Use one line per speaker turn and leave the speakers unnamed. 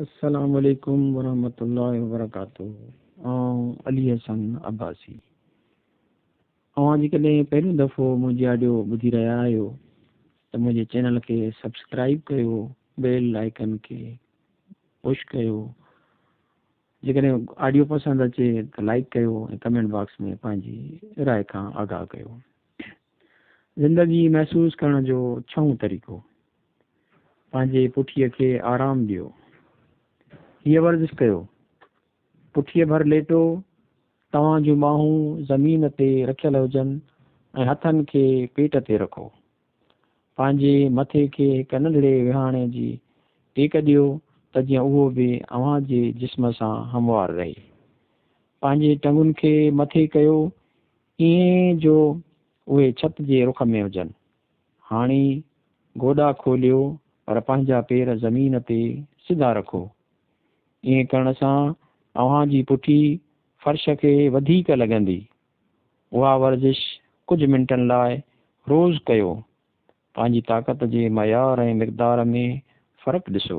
السلام عليڪم ورحمة الله وبرڪاته آئون علي حسن عباسي اوهان جيڪڏهن پهريون دفعو منهنجي آڊيو ٻڌي رهيا آهيو ته منهنجي چينل کي سبسڪرائب ڪيو بيل آئيڪن کي پش ڪيو جيڪڏهن آڊيو پسند اچي ته لائڪ ڪيو ۽ ڪمينٽ باڪس ۾ پنهنجي راء کان آگاهه ڪيو. زندگي محسوس ڪرڻ جو ڇهون طريقو، پنهنجي پٺيء کي آرام ڏيو. هيء ورزش ڪيو. پٺيء ڀر ليٽو، توهان جون ٻانهون زمين تي رکيل هجن ۽ هٿن کي پيٽ تي رکو. پنهنجي مٿي کي هڪ ننڍڙي وهاڻي جي ٽيڪ ڏيو ته جيئن اهو به اوهان جي جسم سان هموار رهي. پنهنجي ٽنگن کي مٿي ڪيو ائين جو اهي ڇت جي رخ ۾ هجن. هاڻي گوڏا کوليو پر پنهنجا پير زمين تي سڌا رکو. ائين ڪرڻ سان اوهان جي پٺي فرش کي وڌيڪ لڳندي. اها ورزش ڪجهه منٽن لاء روز ڪيو. پنهنجي طاقت جي معيار ۽ مقدار ۾ فرق ڏسو.